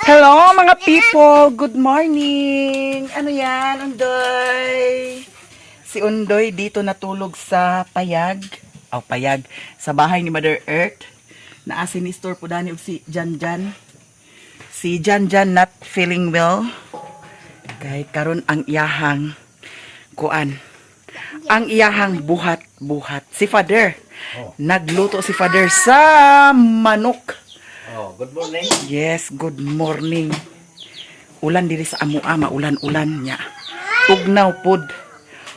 Hello, mga people! Good morning! Ano yan, Undoy? Si Undoy dito natulog sa payag. Aw, payag. Sa bahay ni Mother Earth. Naa si Nestor po dani ug si Jan Jan. Si Jan Jan not feeling well. Kay karon ang iyahang kuan. Ang iyahang buhat-buhat. Si Father. Nagluto si Father sa manok. Oh, good morning. Yes, good morning. Ulan diri sa amoa, maulan-ulan nya. Tugnaw pod.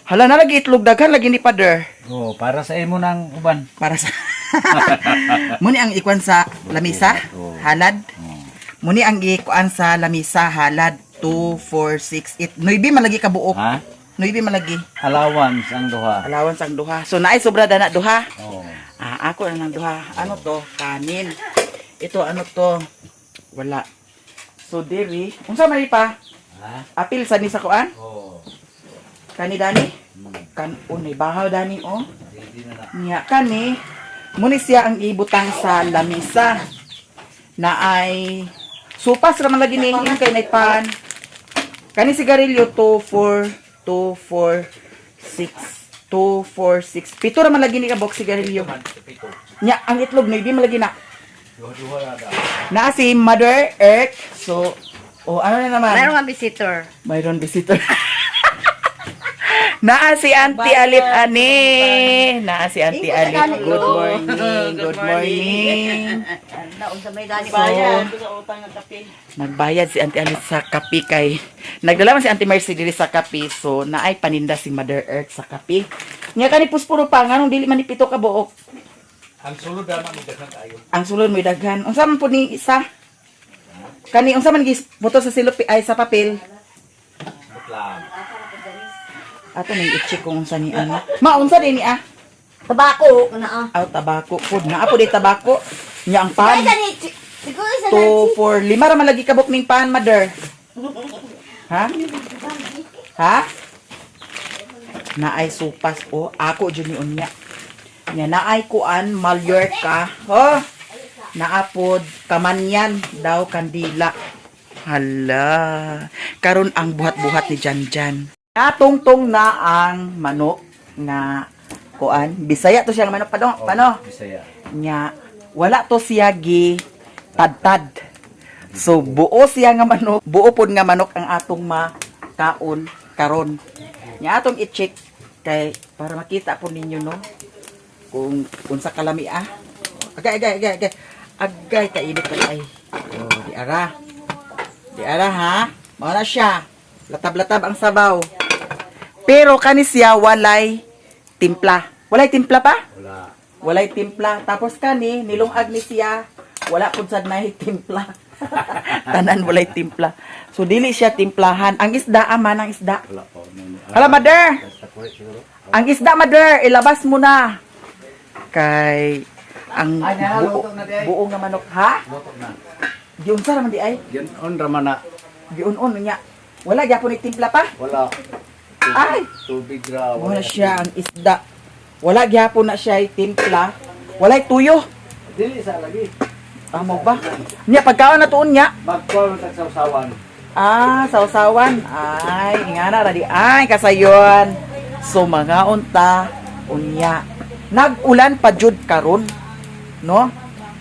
Hala na lagi itlog daghan lagi ni Father. Oh, para sa imo nang uban. Para sa Muni ang ikuan sa lamisa, halad. Muni ang ikuan sa lamisa, halad 2 4 6 8. Nuibi man lagi ka buok. Ha? Nuibi man lagi. Allowance ang duha. Allowance ang duha. So naay sobra dana duha. Oh. Ah, ako na lang duha. Ano to? Kanin. Ito, ano to? Wala. So diri, unsa man pa? Ha? Apil sa ni sa kuan? Oh. Kani dani? Kan unay bahaw dani, oh. Ready na na. Niya kani muni siya ang ibutang sa lamisa na ay supas ra man lagi ni yung kay naipan. Kani sigarilyo 2 4 2 4 6 2 4 6 7 ra man lagi ni ka box sigarilyo. Nya ang itlog 9 man lagi na. Duha-duha na da. Naa si Mother Earth. So, oh, ano na naman? Meron nga visitor. Mayroon visitor. Naa si Auntie Alit ani. Naa si Auntie Alit. Good morning. Good morning. Naunsa may dani So, nagbayad si Auntie Alit sa kape kay nagdala man si Auntie Mercy diri sa kape, so naay paninda si Mother Earth sa kape. Nya kani puspuro pa nganong dili man ni pito ka buok. Ang sulod naman ni daghan tayo. Ang sulod mo daghan. Unsa man pud ni isa? Kani unsa man gis buto sa silupi ay sa papel? Butlang. Ato nang i-check kung unsa ni ano. Ma, unsa din ni ah? Tabako na ah. Aw, tabako pud. Naa pud di tabako. Nya ang pan. Ay dani siguro sa 2 4 5 ra man lagi kabuk ning pan, mother. Ha? Ha? Naay supas o ako jud ni unya. Nya naay kuan Mallorca. Oh. Naapod kamanyan daw kandila. Hala. Karon ang buhat-buhat ni Janjan. Natungtong na ang manok nga kuan. Bisaya to siya nga manok padong, pano? Bisaya. Nya wala to siya gi tadtad. So buo siya nga manok, buo pod nga manok ang atong makaon karon. Nya atong i-check kay para makita po ninyo, no, kung unsa kalami ah. Agay, agay, agay, agay. Agay kainit pa ay. Oh, di ara. Di ara ha. Mao na siya. Latab-latab ang sabaw. Pero kani siya walay timpla. Walay timpla pa? Wala. Walay timpla. Tapos kani, nilungag ni siya. Wala pud sad nay timpla. Tanan walay timpla. So dili siya timplahan. Ang isda aman ang isda. Wala pa. Hala, mother. Sa kulit siguro. Ang isda, mother, ilabas mo na. Kay ang Ay, na, buo, luto na di ay. buo nga manok ha? Luto na. Giunsa raman di ay? Ginon raman na. Giun-un niya. Wala gyapon ni timpla pa? Wala. Ay! Tubig ra. Wala siya ang isda. Wala gyapon na siya ay timpla. Walay tuyo. Dili sa lagi. Amo ba? Niya pagkaon na tuon niya. Magkuha tag sawsawan. Ah, sausawan. Ay, nga na radi. Ay, kasayon. So, mga unta, unya. Nag-ulan pa jud karon, no?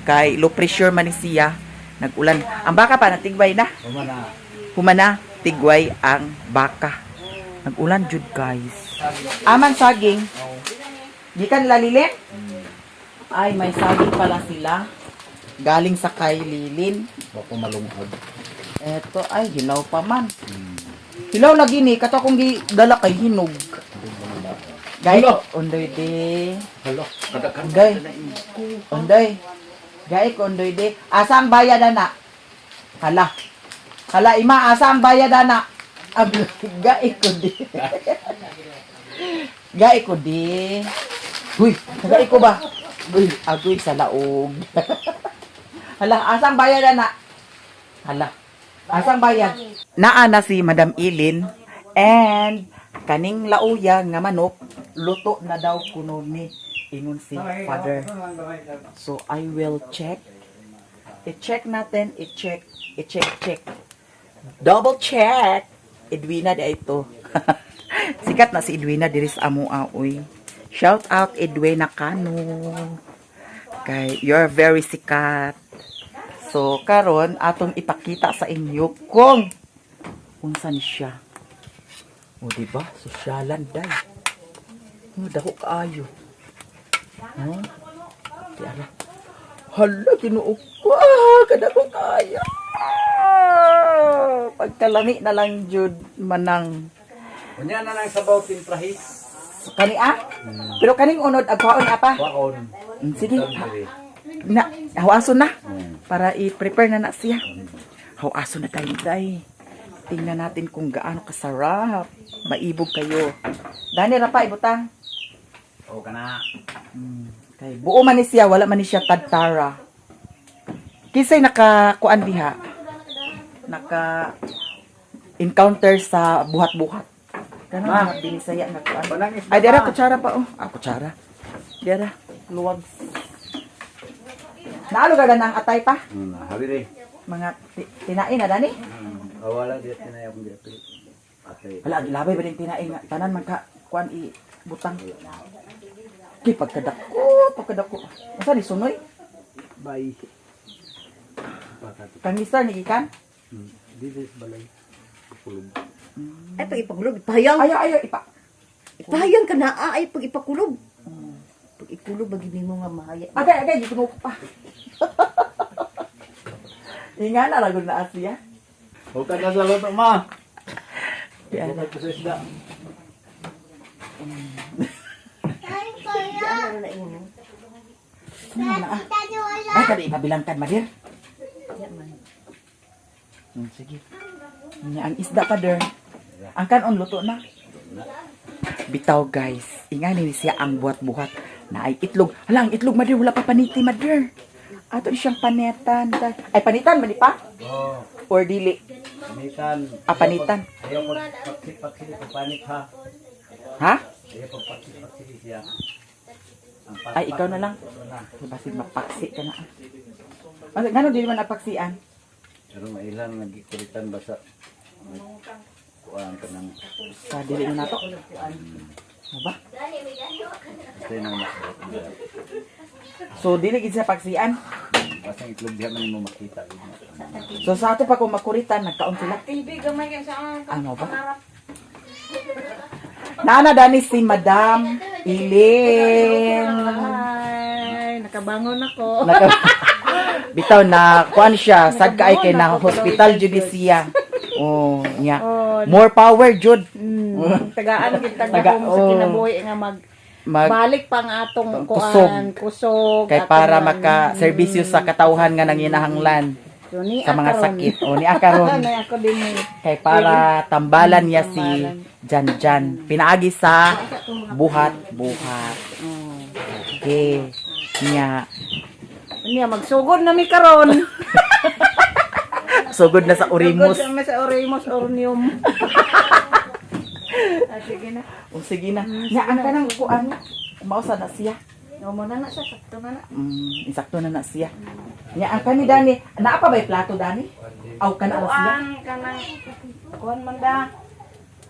Kay low pressure man ni siya. Nag-ulan. Ang baka pa, natigway na. Humana. Humana, tigway ang baka. Nag-ulan jud, guys. Aman saging. Gikan lalilin? Ay, may saging pala sila. Galing sa kay Lilin. Bako malungkod. Eto ay hilaw pa man. Hilaw lagi ni kato akong gidala kay hinog. Gay, Hala. Ondoy de. Hala, kadaghan. Gay. Ondoy. Gay ko ondoy de. Asa ang bayad ana? Hala. Hala ima, asa ang bayad ana? Ag gay ko di. Gay ko di. Huy, gay ko ba? Uy, agoy sa laog. Hala, asa ang bayad ana? Hala. Asang bayad? Naa na si Madam Ilin and kaning lauya nga manok luto na daw kuno ni ingon si Father. So I will check. I-check natin, i-check, i-check, check. Double check. Edwina di ito. Sikat na si Edwina diri sa amoa oy. Shout out Edwina Cano. Kay you're very sikat. So karon atong ipakita sa inyo kung unsa ni siya. O di ba? Sosyalan day. Oh, dako kaayo. Huh? Di ara. Hala, Ginoo ko. Ah, kadako kaayo. Ah, pagkalami na lang jud manang Unya na lang sabaw timprahi. kani ah. Pero kaning unod agwaon apa? Waon. Sige. Na hawaso na para i-prepare na na siya. Hawaso na tayo day. Tingnan natin kung gaano kasarap. Maibog kayo. Dani ra pa ibutang. O kana. Kay buo man ni siya, wala man ni siya tadtara. Kisay naka kuan diha. Naka encounter sa buhat-buhat. Kanang Ma. mga binisaya nga kuan. Panang isda Ay dira pa. kutsara pa oh. Ah, kutsara. Dira luwag. Naalo ka ang atay pa? Habiri. Mga tinain na dani? Awala di tinay akong giapil. Atay. Wala, gilabay ba din tinain nga tanan man ka kuan i butang. Kay pagkadako, pagkadako. Unsa ni sunoy? Bye. Pakat. Kang mister ni gikan? Dito sa balay. Pulog. Ay pag ipakulob, ipahayang. Ayo ayo ipa. Ipahayang ka na ah, ay pag ipakulob. Pag ikulob bagi nimo nga mahaya. Agay, agay, gitunog ko pa. Inga na, lagod na Asia. Huwag ka na sa luto, ma. Yan. Huwag ka sa isda. Diyan na imo. Ano na ah? Ay, kada ipabilangkan, madir. Diyan man. Sige. Nya, ang isda pa, der. Ang kanon, luto na. Bitaw, guys. Inga ni siya ang buhat-buhat na ay itlog. Hala, ang itlog, madir. Wala pa paniti, madir. Ato ni siyang panetan. Ay, panitan, mali pa? Oh, Or dili? panitan. Ah, panitan. Ayaw pagpaksi-paksi, pagpanik ha. Ha? Ayaw pagpaksi-paksi siya. Ang Ay, ikaw na lang. Ito na. Basig mapaksi ka na. Ano, ngano dili man napaksian? Pero mailan nagikuritan ba sa kuan ka ng Sa dili na nato. Ano ba? basta yun ang nakabot. So dili gid siya paksian. Basta ang itlog diha man mo makita. So sa ato pa kung makuritan nagkaon sila. TV gamay kay sa Ano ba? Nana dani si Madam Iling. Ay, nakabangon ako. Naka Bitaw na kuan siya sad kaay kay na hospital jud ni siya. Oh, nya. More power jud. Tagaan kita Taga- sa oh. kinabuhi nga mag Mag balik pa ang atong Kusog. kuan, kusog. Kay atong para man- maka-serbisyo sa katawhan nga nanginahanglan So, ni sa mga akaron. sakit. O ni akaron. Nay ako din eh. Kay para tambalan niya si Jan Jan. Pinaagi sa buhat buhat. Okay. Nya. Niya magsugod na mi karon. Sugod na sa Orimus. Sugod na mi sa Orimus Ornium. Ah, sige na. O sige na. Nya ang kanang kuan. Mausa na siya. No mo na na siya sakto na na. Insakto na na siya. Nya ang kani dani, naa pa ba'y plato dani? Aw kana ra siya. Kuan kanang kuan man da.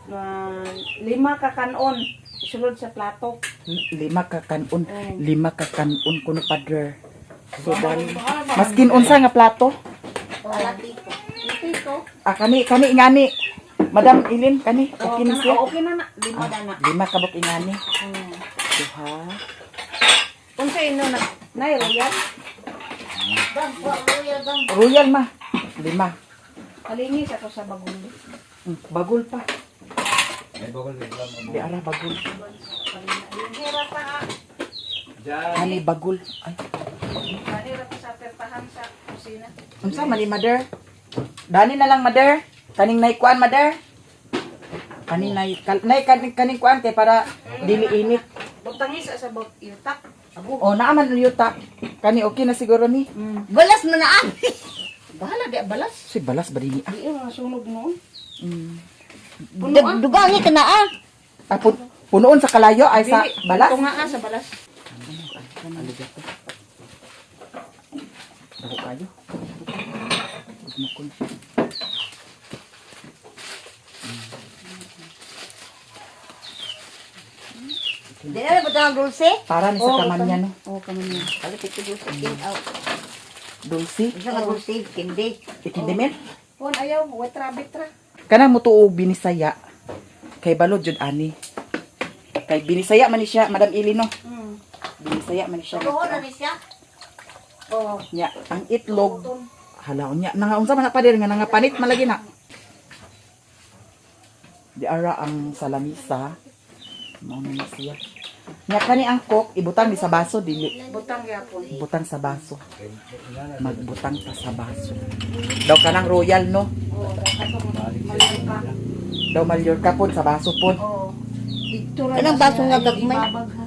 Ah, lima ka kanon isulod sa plato. Lima ka kanon, lima ka kanon kuno padre. So dani, maskin unsa nga plato? Ito. Ah, kani kani ingani. Madam Ilin kani, okay na siya. Okay na na. Lima da na. Lima ka buk ingani. Duha. Unsa ino na nay royal? Royal ma. Lima. Kalingis ako sa bagul. Bagol pa. Ay, bagol bigla mo. Di ara bagol. Hira pa ah. Diyan. Ani bagol. Ay, Kanira pa sa pertahan sa kusina. unsa man ni mother? Dani na lang mother. Kaning nay kuan mother. Kaning nay kal, nay kaning, kaning kuan kay para dili init. Butangis sa bot yutak. O naa man yuta. Kani okay na siguro ni. Balas man na ah. Bahala di balas. Si balas ba dinhi ah? Di mga sunog noon. Dugangi ka na ah. Ah, punoon sa kalayo ay sa balas. Tunga ah, sa balas. Dako kayo. Mugmukon siya. Di na ba ang dulce? Para ni sa kaman niya, no? Oo, kaman niya. Kalit ito dulce king out. Dulce. Isa ka dulce kindi. Ikindimen. Kuan ayaw, white rabbit ra. Kana mo tuo binisaya. Kay balod jud ani. Kay binisaya man ni siya, Madam Ili, no? Binisaya man ni siya. Tuo na ni siya. Oo. Nya, ang itlog. Hala nya nanga unsa man na pader nga nangapanit man lagi na. Di ara ang salamisa. Mao na ni siya. Nya kani ang coke ibutang ni sa baso, dili? Butang gyapon. Butang sa baso. Magbutang pa sa baso. Daw kanang royal, no? Oo, katong Mallorca. Daw Mallorca pod sa baso pod. Oo. Dito ra Kanang na baso siya, nga gagmay. ibabag, ha.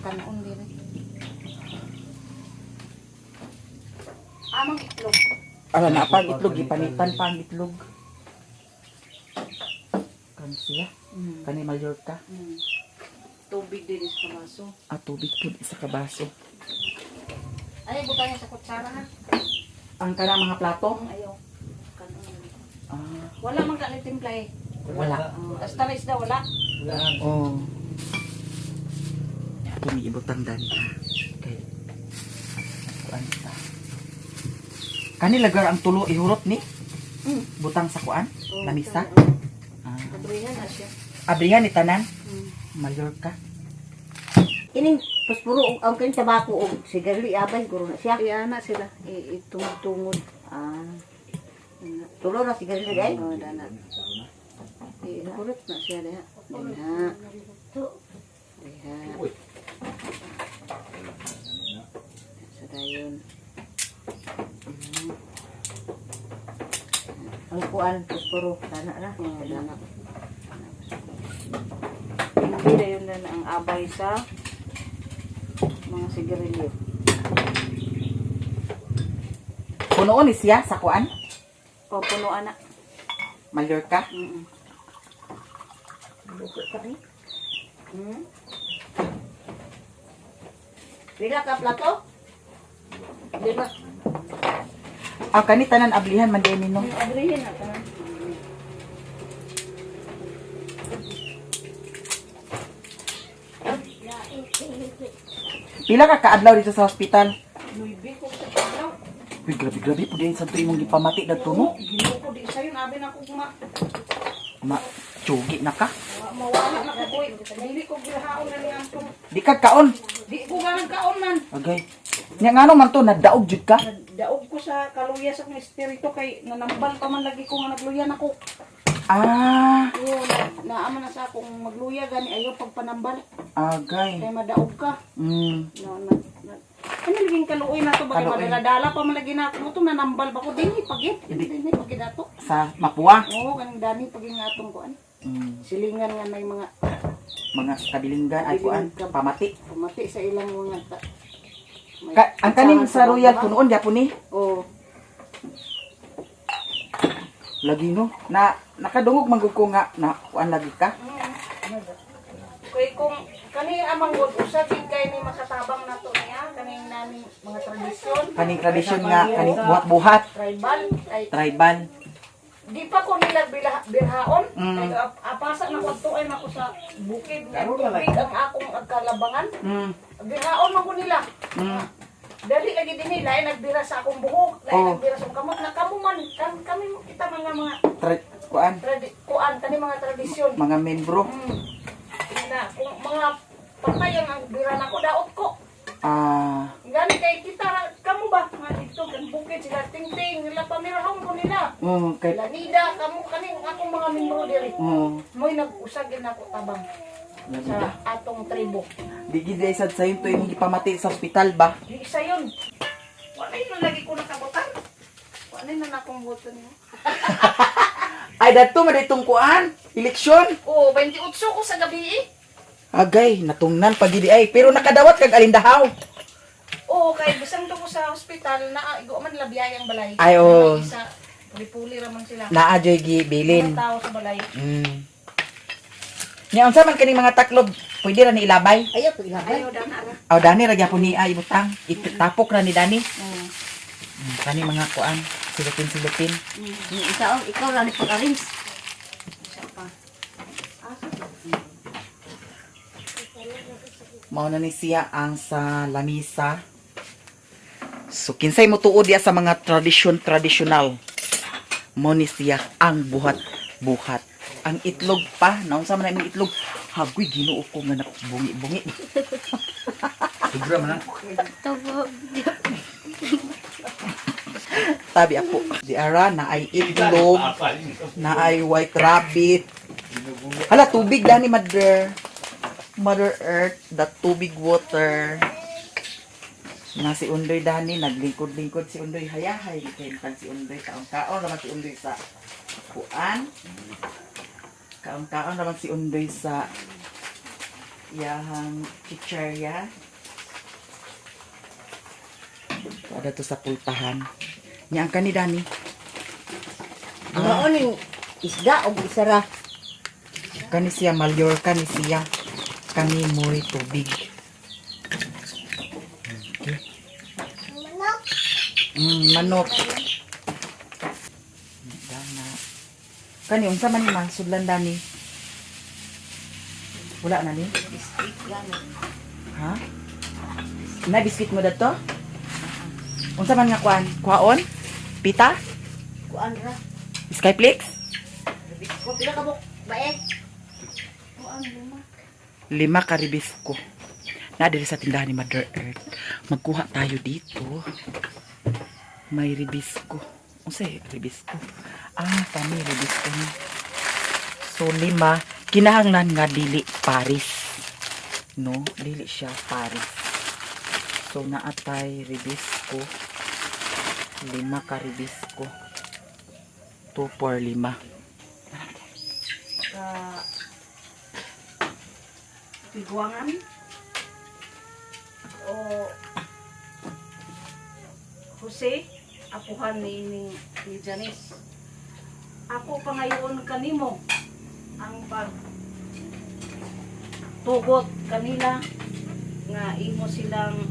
Kanon dire. Amang itlog. Ala na pa ang itlog, gipanitan pa ang itlog. Kan siya. Kani Mallorca. Tubig din sa baso. Ah, tubig pod isa ka baso. Ay, butang niya sa kutsara ha. Ang kanang mga plato? Ayaw. Kanon. Ah, Wala man ka ni timpla eh. wala. Hasta na isda wala. Oh. Ito may ibutang dani ha. Kay kuan ta. Kani lagar ang tulo ihurot ni? Butang sa kuan? Lamisa? Ah. Abrihan na siya. Abrihan ni tanan? Mallorca. Ining paspuro og ang kaning tabako og sigarilyo iabay guro na siya. Iana sila. Itungod-tungod. Ah. Tulo na sigarilyo dai. Oh, dana. Ihurot na siya diha. Diha. Diha. Sa dayon. Ang kuan paspuro kana na. Oh, dana. Hindi dayon na ang abay sa mga sigarilyo. Punoon ni siya sa kuan? O, punuan na. Mallorca? Luto ka ni. Pila ka plato? Lima. Ah, kani tanan ablihan man din, no? Abrihin na tanan. Pila ka kaadlaw dito sa hospital? Nuibi ko sa paglaw. Uy, grabe grabe po din sa imong gipamati dadto, no? Ginoo ko di sayon abi na ko ma Ma, tsugi na ka. mawala na ko boy. Dili ko gihaon na ni antong. Di ka kaon. Di ko ganang kaon man. Agay. Nya ngano man to nadaog jud ka? Daog ko sa kaluya sa akong espiritu kay nanambal pa man lagi ko nga nagluya nako. Ah, Oo, na naama na sa akong magluya gani ayaw pagpanambal agay. kay madaog ka. Na, na, na. Ano laging kaluoy na to ba kay Kaluoy. madala-dala pa man lagi na ako mo to nanambal ba ko dinhi pagit. Dinhi pagit ato. Sa Mapua. Oo, kaning dani paging atong kuan. Silingan nga may mga Mga kabilinggan ay kuan, pamati. pamati sa ilang mga ta. May Ka, ang kaning sa Royal ba? punoon gyapon ni. Oo. Lagi, no. Na nakadungog man gud ko nga na kuan lagi ka. Kay kung kani amang god usa gid kay ni makatabang nato niya kaning nami mga tradisyon, Kaning tradisyon nga kaning buhat-buhat, tribal ay tribal. di pa ko nila birhaon kay apasa na ko ay nako sa bukid nga tubig ang akong agkalabangan. Birhaon man ko nila. Dali lagi din nila ay nagbira sa akong buhok, ay nagbira sa akong kamot na kamo man kami kita mga mga Kuan, kuan kani mga tradisyon. mga membro. Na kung mga patay ang bira nako daot ko. Ah, Gani kay kita kamo ba nga dito kan bukid sila Tingting nila pamirahon ko nila. Kay Lanida kamo kaning akong mga membro diri. Mo'y nag-usag gid nako tabang Lagi sa da. atong tribo. Di gid ay sad sayon to imong gipamati sa ospital ba? Di isa yun. Wala yun lagi ko nakabutan. Wala na nakong butan niyo. Ay dadto man ditong kuan, eleksyon. Oo, 28 ko sa gabi eh. Agay, natungnan pag gidi ay pero nakadawat kag alindahaw. Oo, kay bisan to ko sa ospital na igo man labiyay ang balay. Ay, oo. May isa, puli-puli ra man sila. Naa joy gibilin. Mga tao sa balay. Nya unsa man kaning mga taklob, pwede ra ni ilabay. Ayaw pag ilabay. Ayaw dana ra. Aw dani ra gyapon ni ay butang. Itapok ra ni dani. Kani mga kuan. Silupin-silupin. Yung isa, oh, ikaw lang ni pag-arrange. Isa pa. Mao na ni siya ang sa lamisa. So kinsay mo tuod diya sa mga tradisyon tradisyonal. Mo ni siya ang buhat-buhat. Ang itlog pa, naunsa man na imong itlog? Hagoy, Ginoo ko nga bungi-bungi. Sobra man ah. Tabi ako. Di ara na ay itlog, na ay white rabbit. Hala, tubig dani, mother. Mother Earth, the tubig water. Na si Undoy dani, naglingkod-lingkod si Undoy. Hayahay, kay si Undoy. Kaon-kaon naman si Undoy sa kuan. Kaon-kaon naman si Undoy sa iyahang chicherya. Ada to sa pultahan. Nya ang kani dani. Ang mao ning isda og isa ra. Kani siya Mallorca ni siya. Kani mo'y tubig. Okay. Manok. Dana. Kani unsa man ni ma sudlan dani? Wala na ni? Biscuit gani. Ha? Na biscuit mo dato? Unsa man nga kuan? Kuaon? Pita? Kuan ra. Skyflix? Ko pila ka buk bae? Kuan lima. 5 ka ribisko. Na diri sa tindahan ni Mother Earth. Magkuha tayo dito. May ribisko. Unsa ribisko? Ah, kami ribisko ni. So 5, kinahanglan nga dili Paris. No, dili siya Paris. So naatay ribisko. 5 ka ribisko. 2 for 5. Ka Piguangan o Jose, apuhan ni Janice. Ako pangayoon kanimo ang pag tugot kanila nga imo silang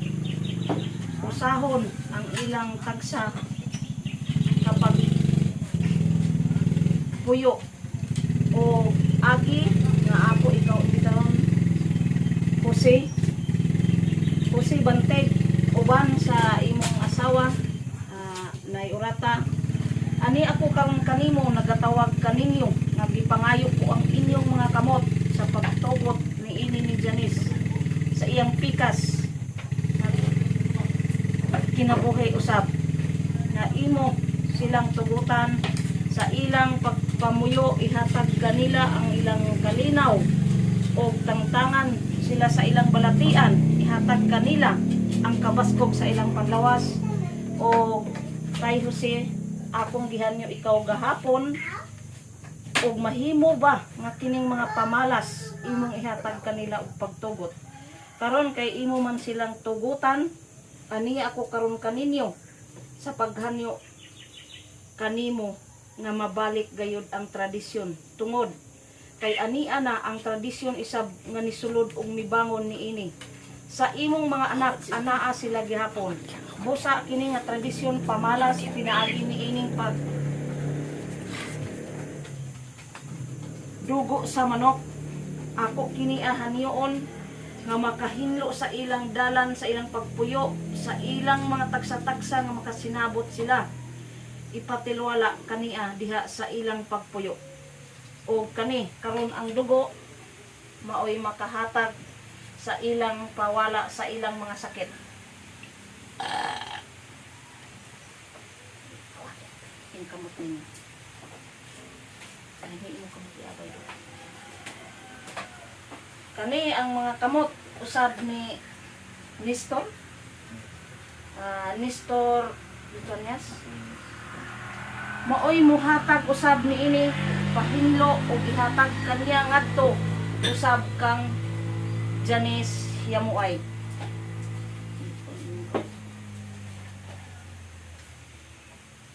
usahon ang ilang tagsa kapag puyo o agi nga ako ikaw bitaw Jose Jose Banteg uban sa imong asawa, Nay Urata. Ani ako karon kanimo nagatawag kaninyo nga gipangayo ko ang inyong mga kamot sa pagtugot niini ni Janice sa iyang pikas nga kinabuhi usab nga imo silang tugutan sa ilang pagpamuyo. Ihatag kanila ang ilang kalinaw o tangtangan sila sa ilang balatian. Ihatag kanila ang kabaskog sa ilang panlawas. O kay Jose, akong gihanyo ikaw gahapon og mahimo ba nga kining mga pamalas imong ihatag kanila og pagtugot karon kay imo man silang tugutan. Ani ako karon kaninyo sa paghanyo kanimo nga mabalik gayud ang tradisyon tungod kay ani ana ang tradisyon isab nga nisulod og mibangon niini sa imong mga anak. Anaa sila gihapon. Busa kini nga tradisyon pamalas pinaagi niining pag dugo sa manok. Ako kini ahaniyon nga makahinlo sa ilang dalan, sa ilang pagpuyo, sa ilang mga tagsa-tagsa nga makasinabot sila. Ipatilwala kania diha sa ilang pagpuyo. O kani karon ang dugo maoy makahatag sa ilang pawala sa ilang mga sakit. Yung kamot ninyo. Ay, imong kamot iabay do. Kani ang mga kamot usab ni Nestor. Nestor Litonias. Maoy muhatag usab niini pahinlo og ihatag kaniya ngadto usab kang Janice Yamuay.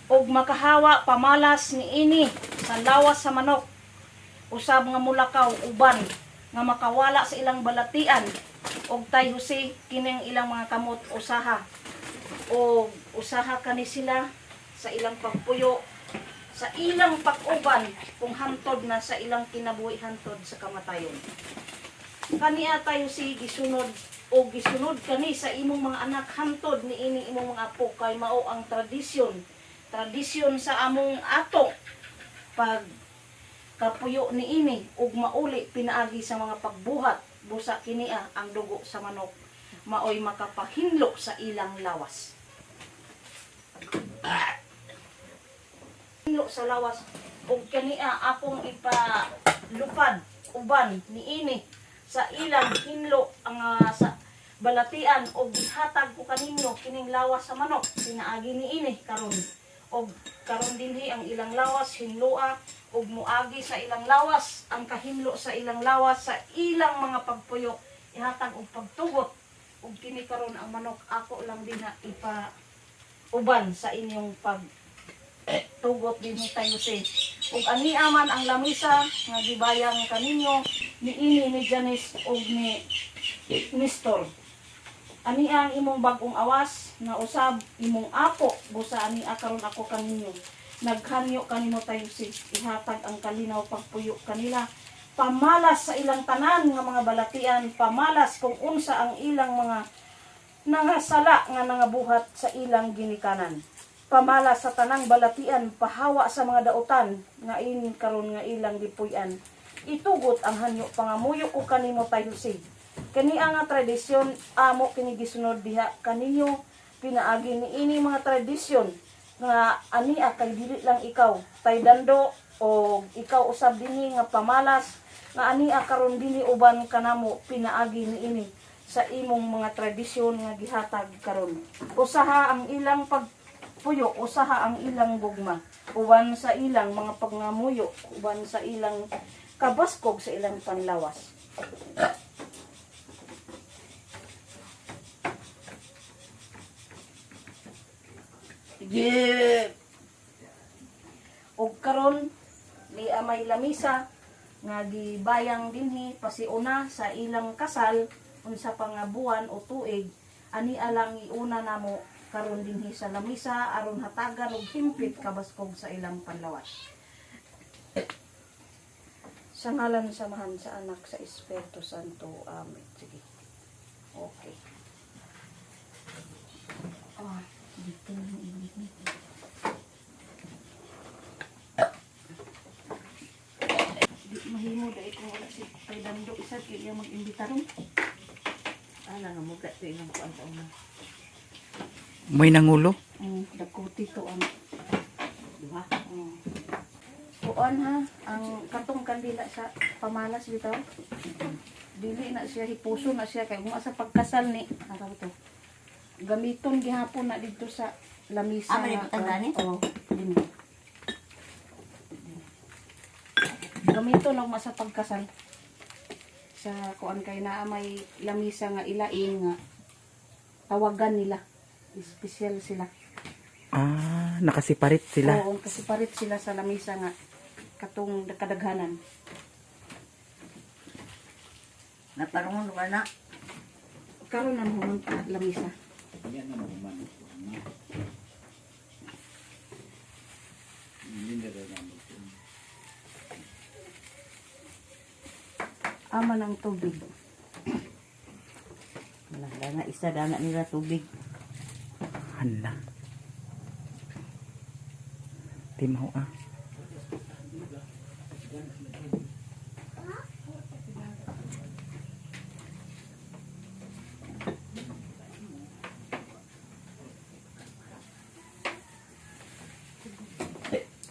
Og makahawa pamalas niini sa lawas sa manok usab nga mulakaw uban nga makawala sa ilang balatian. Og tay Jose, kining ilang mga kamot usaha og usaha kani sila. sa ilang pagpuyo, sa ilang pag-uban kung hantod na sa ilang kinabuhi hantod sa kamatayon. Kaniya tayo si gisunod o gisunod kani sa imong mga anak hantod ni ini imong mga apo kay mao ang tradisyon. Tradisyon sa among ato pag kapuyo ni ini ug mauli pinaagi sa mga pagbuhat busa kinia ang dugo sa manok maoy makapahinlo sa ilang lawas. Hinlo sa lawas ug kania akong ipalupad uban niini sa ilang hinlo ang sa balatian og gihatag ko kaninyo kining lawas sa manok pinaagi niini karon og karon dinhi ang ilang lawas hinloa ug moagi sa ilang lawas ang kahinlo sa ilang lawas sa ilang mga pagpuyo ihatag og pagtugot ug kini karon ang manok ako lang dinha ipa uban sa inyong pag tugot dinhi tayo si. Ug ani aman ang lamisa nga gibayang kaninyo niini ni Janice ug ni Nestor. Ani ang imong bag-ong awas nga usab imong apo busa ani karon ako kaninyo. Naghanyo kanimo tayo si ihatag ang kalinaw pagpuyo kanila pamalas sa ilang tanan nga mga balatian, pamalas kung unsa ang ilang mga nangasala nga nangabuhat sa ilang ginikanan pamala sa tanang balatian, pahawa sa mga dautan, nga in karon nga ilang gipuy-an. Itugot ang hanyo pangamuyo ko kanimo tayo si. Kani ang nga tradisyon amo kini gisunod diha kaninyo pinaagi niini mga tradisyon nga ania kay dili lang ikaw tay dando o ikaw usab dinhi nga pamalas nga ania karon dinhi uban kanamo pinaagi niini sa imong mga tradisyon nga gihatag karon. Usaha ang ilang pag puyo usaha ang ilang gugma uban sa ilang mga pangamuyo uban sa ilang kabaskog sa ilang panlawas. Yeah. Og karon ni amay lamisa nga gibayang dinhi pasiuna sa ilang kasal unsa pa nga buwan o tuig ani alang iuna namo karon dinhi sa lamisa aron hatagan og himpit kabaskog sa ilang panlawas. Sa ngalan sa Amahan, sa Anak, sa Espiritu Santo. Amen. Sige. Okay. Ah, dito na init. Di mahimo dahil kung wala si Tay Dando isa kay iya mag-imbita ron. Ana nga muga to ilang kuan sa una. May nangulo. Dagkuti to ang Duha. Kuan ha, ang katong kandila sa pamalas bitaw. Dili na siya hipuso na siya kay kung asa pagkasal ni ano to. Gamiton gihapon na didto sa lamisa. Ah, may nga, gani? Oo, dini. Gamiton og masa pagkasal sa kuan kay naa may lamisa nga ilain nga tawagan nila. Espesyal sila. Ah, nakasiparit sila. Oo, kasi parit sila sa lamisa nga katong kadaghanan. Naparungon ka na. Karon na mo lamisa. Yan na naman. Hindi na rin naman. Ama ng tubig. Wala dana isa dana nila tubig. Hala. Timaw ah.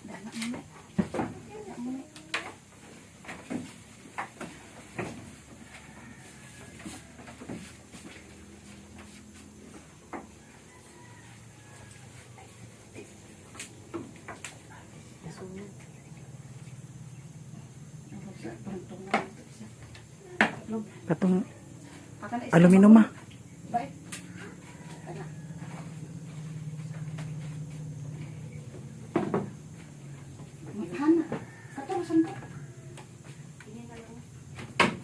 Dana mo na. Dana mo na. Katong Aka na isa. aluminum ah. Bye. Ana. Hana. Kato saan ka?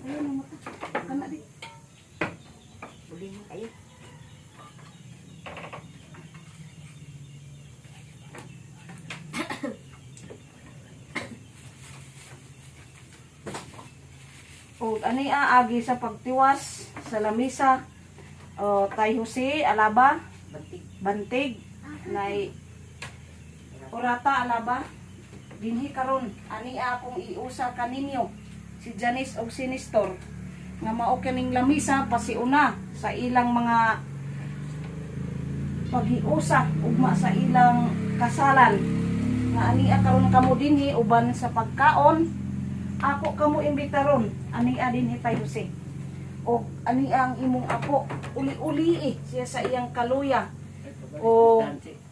Ayun ang mata. Kana di. Uli mo kayo. Ug ani aagi sa pagtiwas sa lamisa, o Tay Jose Alaba, Bantig, nay Orata Alaba, dinhi karon ani akong iusa kaninyo si Janice og si Nestor nga mao kining lamisa pasiuna sa ilang mga paghiusa ugma sa ilang kasalan, nga ania karon kamo dinhi uban sa pagkaon. Ako kamo imbitaron ania dinhi, Tay Jose, og ani ang imong apo, uli-uli eh siya sa iyang kaluya o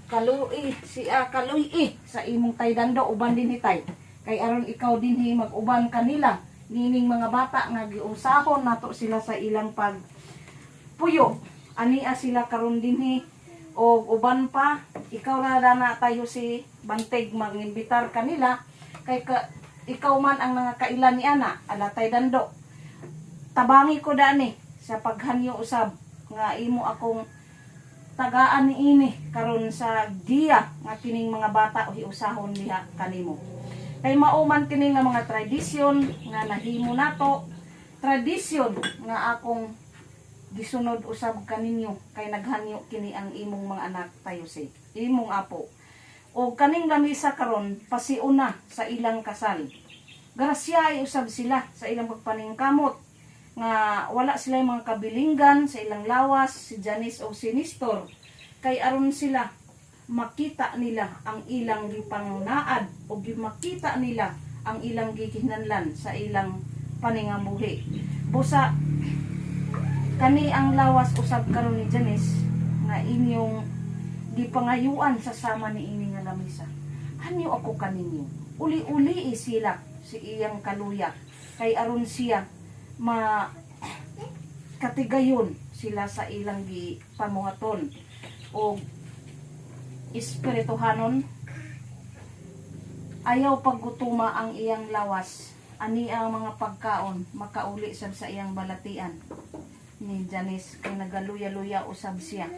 kalui siya, kaluy sa imong taydando uban dinhi, tay, kay aron ikaw dinhi mag-uban kanila nining mga bata nga giusahon nato sila sa ilang pag puyo. Ania sila karon dinhi og uban pa ikaw ra na tayo si Banteg mangimbitar kanila kay ka, ikaw man ang nangakailan ni ana ala tay dando. Tabangi ko dani sa paghanyo usab nga imo akong tagaan ni ini karon sa diya nga kining mga bata hiusahon diha kanimo, kay mao man kini nga mga tradisyon nga nahimo nato, tradisyon nga akong gisunod usab kaninyo kay naghanyo kini ang imong mga anak, tayo si imong apo. O kaning lamisa karon pasiuna sa ilang kasal. Grasya ay usab sila sa ilang pagpaningkamot nga wala sila mga kabilinggan sa ilang lawas, si Janice o si Nestor, kay aron sila makita nila ang ilang gipangnaad o makita nila ang ilang gikinahanglan sa ilang paningabuhi. Busa kani ang lawas usab karon ni Janice nga inyong gipangayuan sa sama ni ini nga lamisa. Hanyo ako kaninyo. Uli-uli sila si iyang kaluya kay aron siya ma katigayon sila sa ilang gipamuhaton o espirituhanon. Ayaw paggutuma ang iyang lawas. Ani ang mga pagkaon makauli sab sa iyang balatian ni Janice kay nagaluya-luya usab siya.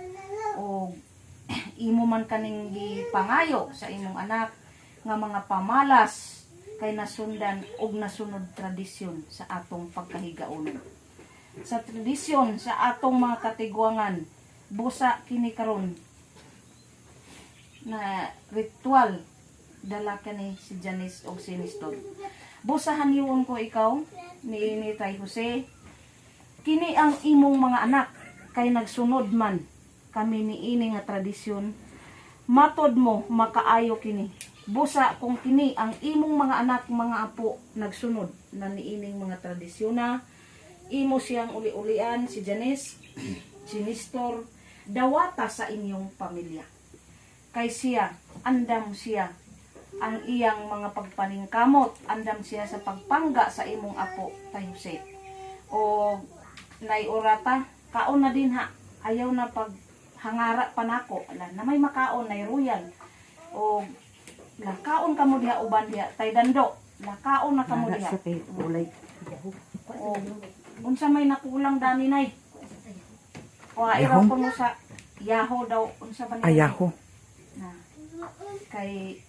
O imo man kaning gipangayo sa imong anak nga mga pamalas kay nasundan og nasunod tradisyon sa atong pagkahigaonon, sa tradisyon sa atong mga katigwangan. Busa kini karon na ritual dala kani si Janice og si Nestor. Busa hanyuon ko ikaw ni Tay Jose, kini ang imong mga anak kay nagsunod man kami ni ini nga tradisyon. Matod mo makaayo kini? Busa kung kini ang imong mga anak, mga apo, nagsunod na niining mga tradisyon na imo siyang uli-ulian, si Janice, si Nestor, dawata sa inyong pamilya kay siya andam siya ang iyang mga pagpaningkamot, andam siya sa pagpangga sa imong apo, Tay Jose o Nay Orata. Kaon na din ha, ayaw na pag hangara pa nako. Ala na may makaon, Nay Royal, o la kaon kamo diha uban diha Tay Dando. La kaon na kamo diha. Sa kay ulay. O unsa may nakulang dani, nay? O ay Yahong? ko mo sa yaho daw, unsa ba ni? Ayaho. Na kay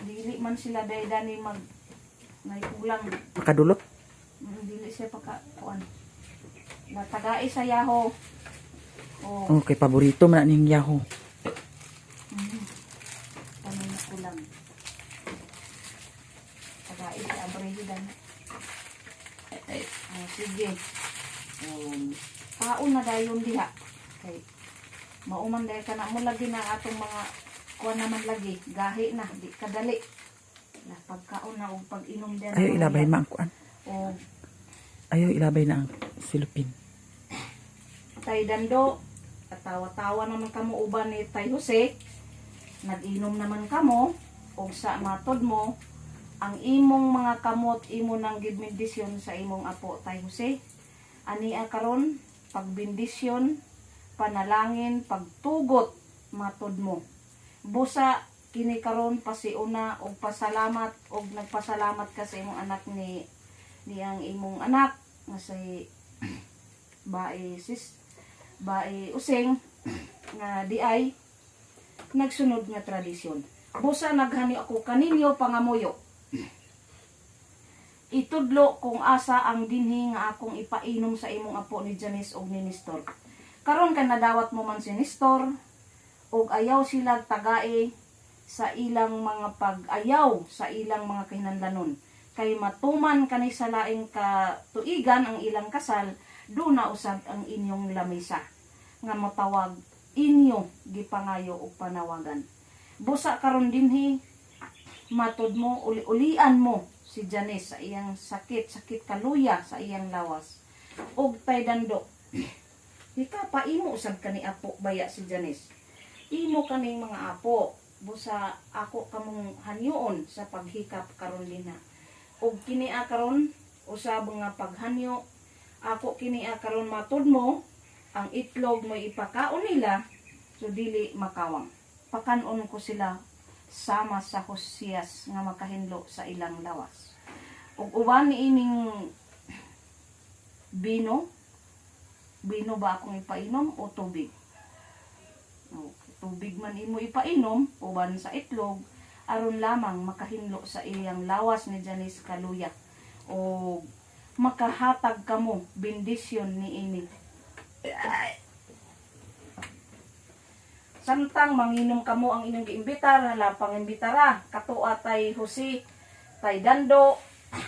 dili man sila day dani mag nay kulang. Makadulot. Dili siya paka kuan. Natagae sa yaho o. Okay, paborito man na ning yaho. Panay kulang. Tagae sa abrehidan. Oh, sige. Kaon na dayon diha. Kay mauman dahil ka na mo lagi na atong mga kuan naman lagi, gahi na, di kadali. Na pagkaon na og pag-inom din. Ayaw ilabay ma ang kuan. O Ayaw ilabay na ang silupin. Tay Dando, katawa-tawa naman kamo uban ni Tay Jose. Nag-inom naman kamo og sa matod mo ang imong mga kamot imo nang gibendisyon sa imong apo, Tay Jose. Ania karon pagbendisyon, panalangin, pagtugot matod mo. Busa kini karon pasiuna og pasalamat og nagpasalamat ka sa imong anak ni ang imong anak nga si bae sis bae Useng nga di ay nagsunod nga tradisyon. Busa naghani ako kaninyo pangamuyo. Itudlo kung asa ang dinhi nga akong ipainom sa imong apo ni Janice og ni Nestor. Karon kay nadawat mo man si Nestor og ayaw sila tagae sa ilang mga pag-ayaw sa ilang mga kahinanlanon. Kay matuman kani sa laing katuigan ang ilang kasal, duna usab ang inyong lamisa nga motawag inyo gipangayo og panawagan. Busa karon dinhi matod mo uli-ulian mo si Janice sa iyang sakit, sakit kaluya sa iyang lawas. Og tay dando. Ika paimo usab kani apo baya si Janice. Imo kaning mga apo busa ako kamong hanyoon sa paghikap karon dinha. Og kini karon usab nga paghanyo ako kini karon matud mo ang itlog mo ipakaon nila so dili makawang. Pakanon ko sila sama sa hosiyas nga makahinlo sa ilang lawas. Ug uban niining bino, bino ba akong ipainom o tubig? O, tubig man imo ipainom uban sa itlog aron lamang makahinlo sa iyang lawas ni Janice Kaluya o makahatag kamo bendisyon niini. Samtang manginom kamo ang inyong giimbitar, hala pangimbitara, katoa tay Jose, tay Dando,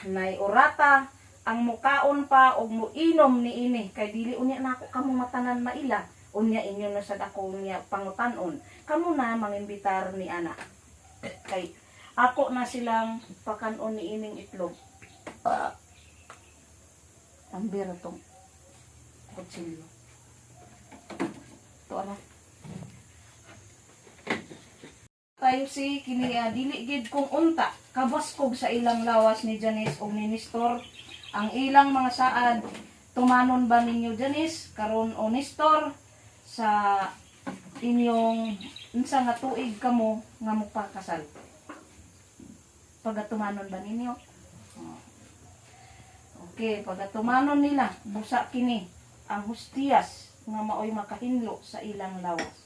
nay Orata, ang mukaon pa og muinom niini kay dili unya nako kamo matanan maila, unya inyo na sad ako niya pangutan-on. Kamo na mangimbitar ni ana. Kay ako na silang pakanon niining itlog. Ambira tong kutsilyo. Ito ara. Tayo si kini dili gid kung unta kabaskog sa ilang lawas ni Janice ug ni Nestor ang ilang mga saad. Tumanon ba ninyo Janice karon o Nestor sa inyong unsa nga tuig kamo nga mopakasal? Pagatumanon ba ninyo? Oh. Okay, pagatumanon nila busa kini ang hustiyas nga maoy makahinlo sa ilang lawas.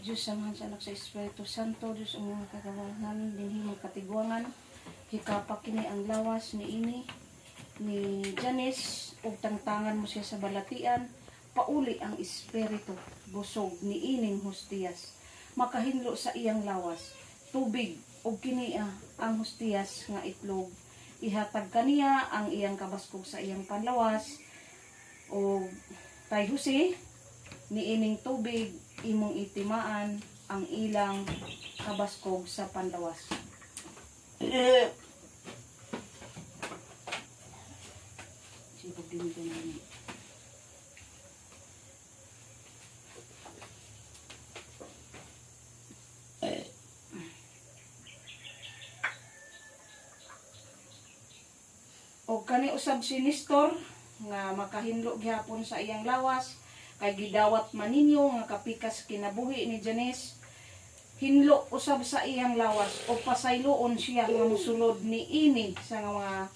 Diyos Amahan sa Anak sa Espiritu Santo, Diyos ang mga kagawahan, dinhi mga katigwangan, hikapa kini ang lawas ni ini, ni Janice, ug tangtangan mo siya sa balatian, pauli ang espiritu, busog ni ining hustiyas, makahinlo sa iyang lawas, tubig, ug kini ang hustiyas nga itlog, ihatag kaniya ang iyang kabaskog sa iyang panlawas, ug tay Jose, niining tubig imong itimaan ang ilang kabaskog sa panlawas. Sibog din ito na yun. Og kani usab si Nestor nga makahinlo gihapon sa iyang lawas kay gidawat man ninyo nga kapikas kinabuhi ni Janice, hinlo usab sa iyang lawas o pasayloon siya nga mosulod ni ini sa mga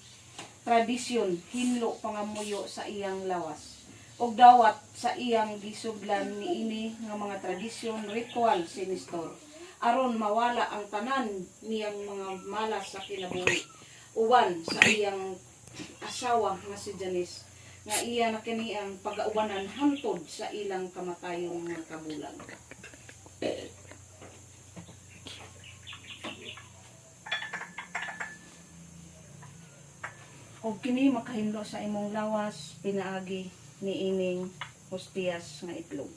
tradisyon, hinlo pangamuyo sa iyang lawas og dawat sa iyang gisuglan niini nga mga tradisyon ritual si Nestor aron mawala ang tanan niyang mga malas sa kinabuhi uban sa iyang asawa nga si Janice nga iya na kini ang pagaubanan hantod sa ilang kamatayon nga kabulan. Og kini makahinlo sa imong lawas pinaagi ni ining hostiyas nga itlog.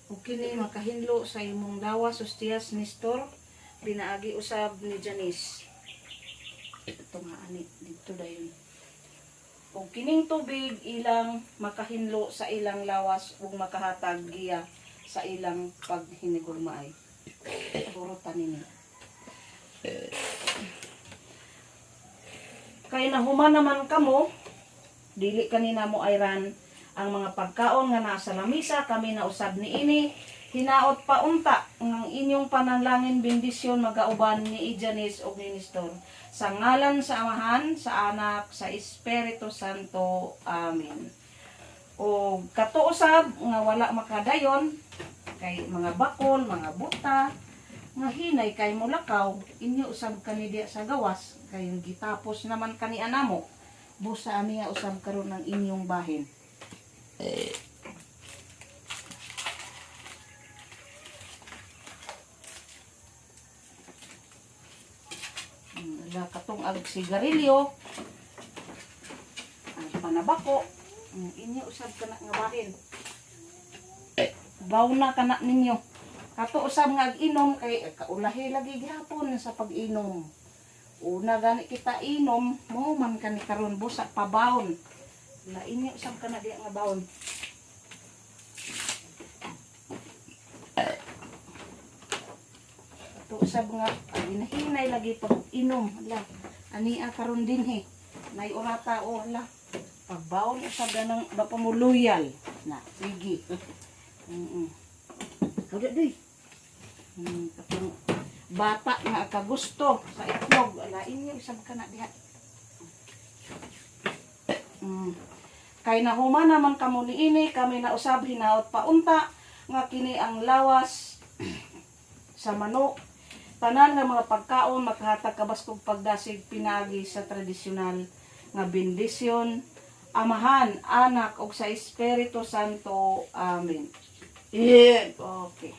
Ug kini makahinlo sa imong lawas hostiyas Nestor pinaagi usab ni Janice. Ito nga ani didto dayon. Ug kining tubig ilang makahinlo sa ilang lawas ug makahatag giya sa ilang paghinigugmaay. Burutan nini. Kay nahuman naman kamo Dili kanina mo ayran ang mga pagkaon nga naa sa lamisa, kami na usab niini. Hinaot pa unta ng inyong panalangin bendisyon magauban ni Janice ug ni Nestor. Sa ngalan sa Amahan, sa Anak, sa Espiritu Santo. Amen. O kato usab nga wala makadayon kay mga bakol, mga buta, nga hinay kay mulakaw, inyo usab kani diya sa gawas kay gitapos naman kani anamo. Busa ani nga usab karon ang inyong bahin. Ala katong ag sigarilyo, ang panabako, inyo usab kana nga bahin. Baw na kana ninyo. Kato usab nga ag inom kay kaulahi lagi gihapon sa pag-inom. Una gani kita inom, mo man kani karon busa pabawon. La inyo usab kana diya nga bawon. Kato usab nga ag hinahinay lagi pag inom. Ala, ania karon dinhi. Nay orata o ala. Pagbawon usab ganang bapamuluyal. Na, sige. Wala doy. Katong bata nga kagusto sa itlog, ala inyo usab ka na diha. Kay nahuma naman kamo niini, kami na usab hinaot paunta nga kini ang lawas sa manok. Tanan nga mga pagkaon makahatag kabaskog pagdasig pinaagi sa tradisyonal nga bendisyon. Amahan, Anak ug sa Espiritu Santo. Amen. Yeah. Okay.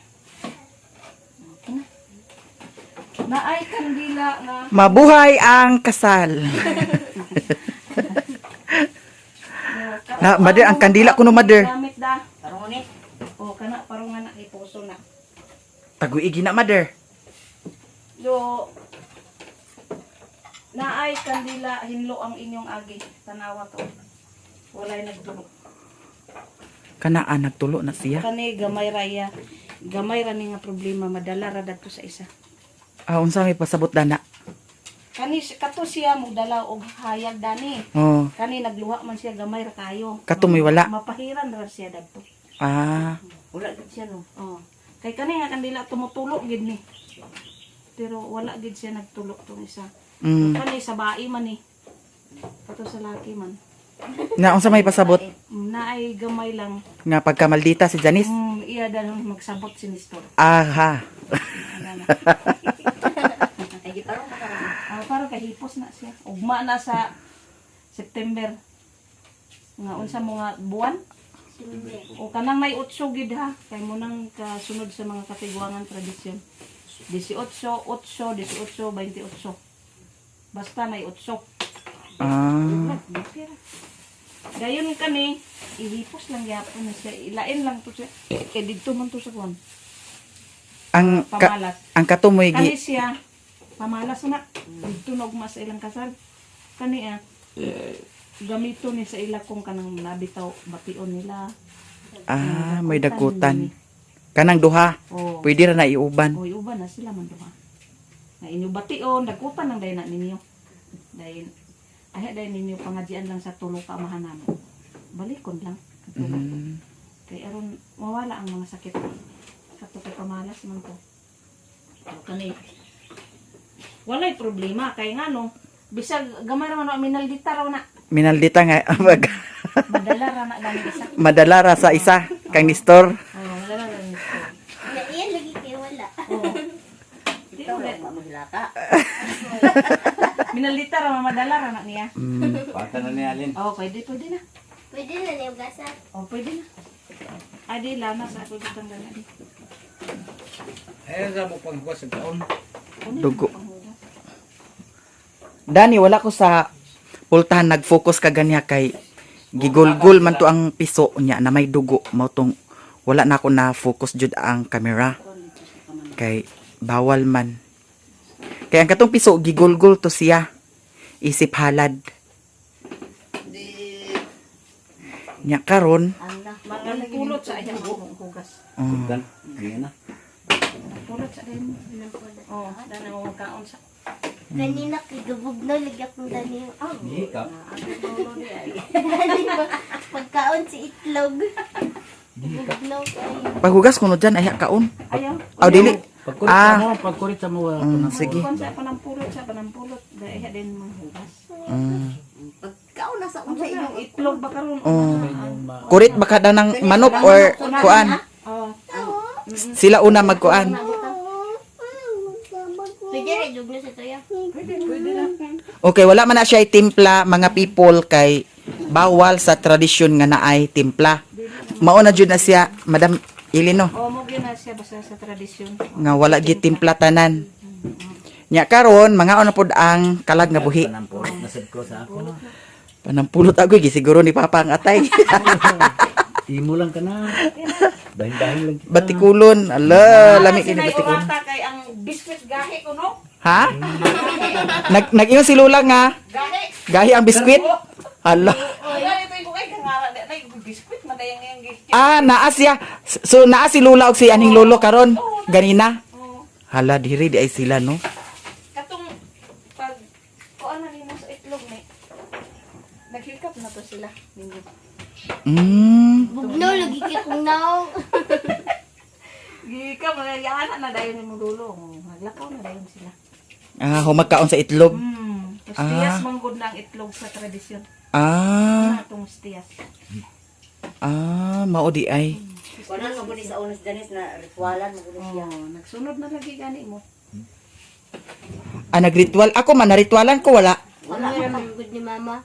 Okay na. Naay kandila nga Mabuhay ang kasal. Na, mother, ang kandila kuno, mother. Gamit da. Parang ni. O kana parungan na ipuso na. Taguigi na, mother. Do naay kandila hinlo ang inyong agi. Tanawa to. Walay nagtulo. Kanaan, nagtulo na siya. Kani gamay raya. Gamay ra ni nga problema madala ra dadto sa isa. Ah, unsa may pasabot dana? Kani kato siya mogdala og hayag dani. Oh, Kani nagluha man siya gamay ra kayo. Kato may wala. Mapahiran ra siya dadto. Ah, Wala gid siya no. Oh. Kay kani nga kandila tumutulo gid ni. Pero wala gid siya nagtulo tong isa. Kani sa bae man ni. Kato sa laki man. Na unsa may pasabot Naay gamay lang. nga pagkamaldita si Janice? Iya dahil magsabot si Nestor. Aha. Ana na. Ay giparong ka karon. Ah, parang kahipos na siya. Ugma na sa September. Nga unsa mo nga buwan? O kanang may 8 gid ha kay mo nang kasunod sa mga katiguangan tradisyon. 18, 8, 18, 28. Basta may 8. Ah, Dayon kani ihipos lang gyapon na siya. Ilain lang to siya. Kay didto man to sa kuan. ang ka, Pamalas. ang katumoy Kani gi siya pamalas na. Didto na ugma sa ilang kasal. Kani ah gamito ni sa ila kung kanang nabitaw bation nila. Ah, may dagutan. Kanang duha. Oh. Pwede ra na iuban. Oy, uban na sila man duha. Na inyo bation, dagutan lang dayon na ninyo. Dayon ay dayon ninyo pangadyian lang sa tulo ka amahan namo. Balikon lang. Katulo. Kay aron mawala ang mga sakit. Kato kay pamalas man to. O, kani. Walay problema kay ngano bisag gamay ra man wa minaldita raw na. Minaldita nga mag Madala ra na gani isa. madala ra sa isa kang Nestor. Oh, madala ra ni isa. Na iyan lagi kay wala. Oh. Di Ikaw ulit. lang maghilata. Minaldita ra madala ra na niya. Pata na ni Alin. Oh, pwede pwede na. Pwede na niya ugasan. Oh, pwede na. Adi lana sa ako dito ang di. Ayun sa mo panghuwas sa taon. Dugo. Dani, wala ko sa pultahan nag-focus ka ganya kay gigulgul man to ang piso niya na may dugo mao tong wala na ako na focus jud ang camera kay bawal man kay ang katong piso gigulgul to siya isip halad nya karon Mga pulot sa ayang hugas. oh, Dan, di na. Pulot sa din. Oh, dana mo kaon sa. Kanina kay gabugnaw lagi akong dani. Oh. Gihikap. Dani ba pagkaon si itlog. Bugnaw kayo. Paghugas kuno dyan ay kaon. Ayaw. Aw dili. Pagkurit Ah. sa mo, pagkurit sa mo wala pa Sige. Kon sa panampulot sa panampulot dahil din manghugas. Pagkaon na sa unsa Ano inyong itlog ba karon? Oh. Kurit baka da ng manok or kuan. Oh. Sila una magkuan. Pwede rin dugno sa toya. Okay, wala man na siya timpla mga people kay bawal sa tradisyon nga naay timpla. Mao na jud na siya, Madam Ilino, Oh, mo gyud na siya basta sa tradisyon. nga wala gid timpla tanan. Nya karon mga na pod ang kalag nga buhi. Panampulot na sad ko sa ako no. Panampulot agoy gisiguro ni Papa ang atay. Imo lang ka na. Dahin-dahin lang kita. Batikulon, ala, lami kini Sinay batikulon. orata kay ang biskwit gahi ko no. Ha? Nag-ingon si Lola nga, Gahi. gahi ang biskwit. Ala. Wala ito yung kay kangara di na yung biskwit madayang yung gift. Ah, naa siya. So naa si Lola og si aning lolo karon ganina. Hala diri di ay sila no. Katong pag kuan na nimo sa itlog ni. Naghikap na to sila ninyo. Bugnaw lagi kay kong naong. Gihikap na yana na dayon nimo dulo. Naglakaw na dayon sila. Ah, humagkaon sa itlog. Tiyas manggod na ang itlog sa tradisyon. Ah, Atong tiyas. ah, mao di ay. Kunan mo guni sa unas Danis na ritualan mo guni siya. Oh, nagsunod na lagi gani mo. Ah, nagritual. Ako man naritualan ko wala. Wala man gud ni mama.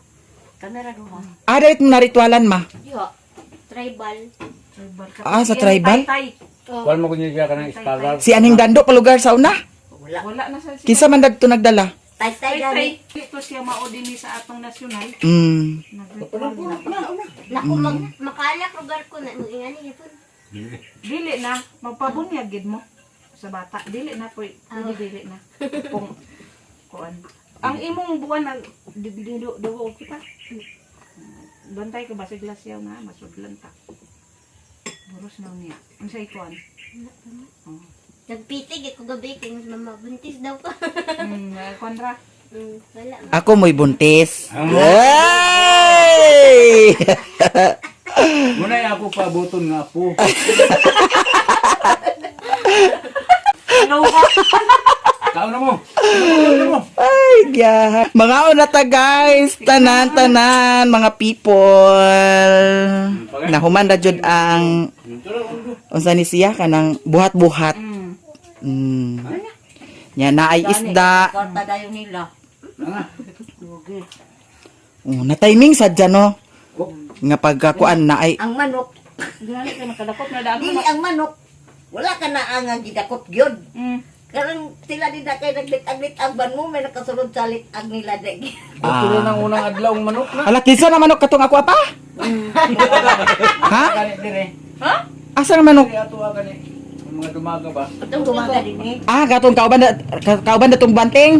Kamera duha. Ah, dalit mo naritualan ma. Diha. Tribal. Tribal ka. Ah, sa tribal? Tay, Kuan mo kunya siya kanang scholar. Si aning dando palugar sa una. Wala. Wala na sa siya. Kinsa man dadto nagdala? Tay-tay Tay, gani. tay. Ito siya mao dinhi sa atong nasyonal. Nagritual na. Naku mag makaalak lugar ko na nung ingani gyapon. Dili na magpabunyag gid mo sa bata. Dili na po. Pwede dili na. Kung kuan. Ang imong buwan na dugo kita. Bantay ka ba sa glasyaw na masudlan ta. Buros na niya. Unsay kuan? Nagpitig ako gabi kay mas mama buntis daw ka. Kuan ra. Wala man. Ako mo'y buntis. Ay! Muna ako paabuton nga apo. Hello ka. Kaon na mo. Kaon na mo. Ay, yeah. Mga una ta guys, tanan tanan mga people. Nahuman na jud ang unsa ni siya kanang buhat-buhat. Nya naay isda. Kwarta dayon nila. Oh, na timing sadya no. Nga pagkakuan na ay Ang manok, Gani ka nakadakop na daan. dili ang manok. Wala ka na ang gidakop gyud. Karang sila din na kay naglit-aglit-ag ban mo may nakasulod sa lit-ag nila dek. Tulo nang unang adlaw ang manok na. Ala kinsa na manok katong ako apa? Ha? Gani dire. Asa nga manok? Dire ato ah, gani. Ang mga dumaga ba? Atong dumaga din eh. Ah, katong kauban na kauban na tong banting.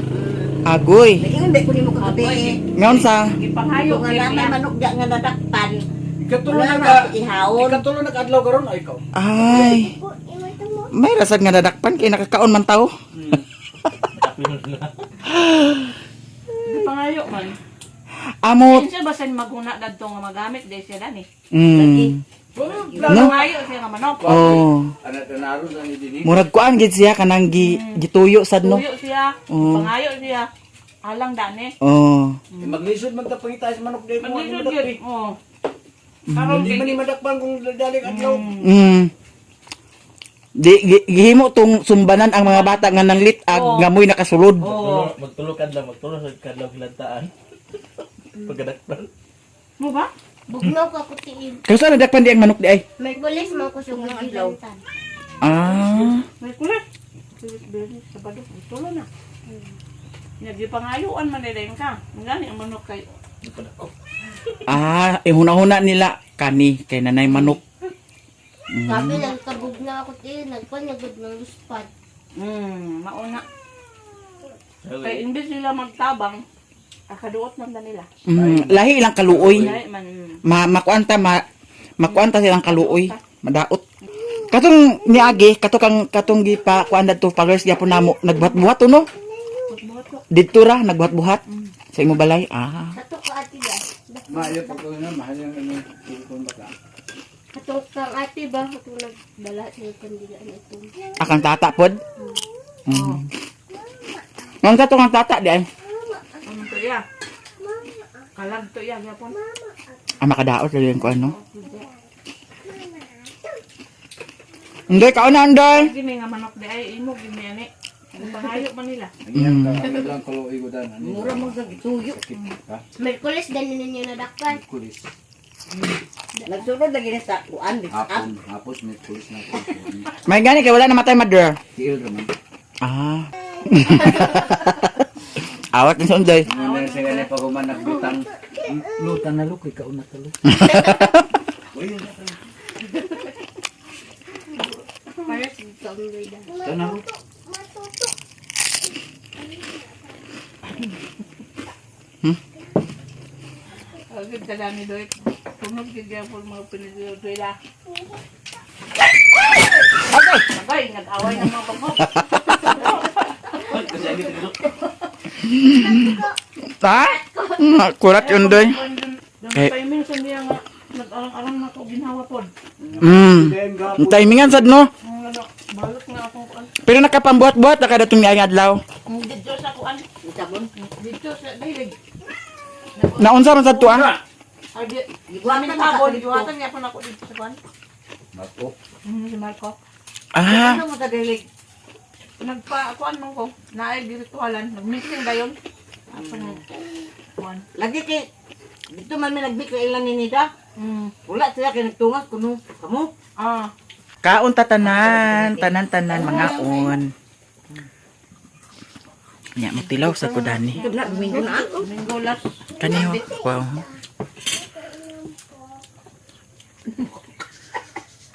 Agoy. Ingon ba ko nimo kagabi eh. Ngaon sa Gipanghayo Kung nga na manok ga nga nadakpan. Ikatulo Wala na na ka. ako ihawon. Ikatulo na adlaw karon ay ikaw. ay may rasad nga nadakpan kay nakakaon man tao. Gipanghayo man. Amo Kinsa ba sa maguna dadto nga magamit di siya dani. No? Gipanghayo siya nga manok. Oh. Ana tanaro sa ni dinhi. Murag kuan gid siya kanang gituyo sad no. Tuyo siya, Oo. gipanghayo siya. Alang dani. Oh. Eh, Maglisod man ta pangita sa manok dili kung ano Maglisod gyud. Oo. Karon Hindi man ni madakpan kung dali adlaw. Di gihimo tong sumbanan ang mga bata nga nanglit-ag nga mo'y nakasulod. Oo. Magtulog kadlaw, magtulog sa kadlaw gilantaan. Pagkadakpan. Mo ba? Bugnaw ka ko tiil. Kaya saan nadakpan di ang manok di ay? Merkulis man ko sugod gilantan. Ah. May kulit. Sabado, tulo na. Nagipangayuan man nila yun ka. Gani ang manok kay Ah, ihuna-huna nila kani kay nanay manok. Sabi lang kabugnaw ako tiil nagpan na gud ng luspad. Mauna. Kay imbes nila magtabang, akaduot man na nila. Lahi ilang kaluoy. Lahi man. Ma makuan ta ma makuan ta silang kaluoy, madaot. Katong niagi, kato kang katong gipa kuan dadto followers gyapon namo nagbuhat-buhat to no. Buhat ko. Didto ra nagbuhat-buhat sa imo balay. Ah. Kato ka ate ba? Maayo pag na mahal yung ano silicone bata. Kato kang ate ba? Kato nagbala sa kandila na ito. Akang tata pod. Mm. Nang kato kang tata di ay. Ano to iya? Kalag to iya gyapon. Ah, makadaot lagi ko ano. Hindi, kaon na, Anday. Gini nga manok di ay imo gini ani. Pangayo man nila. Ang iyang ka ang lang kaluoy ko dan. Ano? Mura mo sa gituyo. Sakit ha? Merkulis dali ninyo nadakpan. Kulis. Nagsunod lagi na sa kuan, litag. Hapon, hapos may kulis na ko. May gani kay wala namatay, mother. Tiil raman. Ah. Awat din sa unday. Ano na siya gani pag human nagbutang. Lutan na lukoy kauna ta lo. Para sa kaundoy da. Tanaw. Agad dala ni Doy. Tungod gid gyapon mga pinigil la. Agay, nag-away ng mga bagok. Ha? Kurat yun, doy. Dami timing sa niya nga nag-arang-arang na to ginawa pod. Ang timingan sad no. Ang ano, balot nga akong kuan. Pero nakapambuhat-buhat na kada itong miayang adlaw. Dito sa kuan, Sabon. dito sa dahilig. Naunsa man sad to ah. Ay, di, Giguatan Aming na tabon, sa giwatan niya po na ako dito sa kuan. Mako. Si Marco. Ah, Ano mo sa dilig? Nagpa kuan man ko, naay birtualan, nag-meeting dayon. Atong kuan. Lagi kay dito man may nagbik kay ilan ni Nida. Wala sila kay nagtungas kuno. Kamo. Ah, kaon ta tanan, tanan-tanan mga on. Nya mo tilaw sa kudani. Ito na Domingo na. Domingo last. Kaniho. Wow.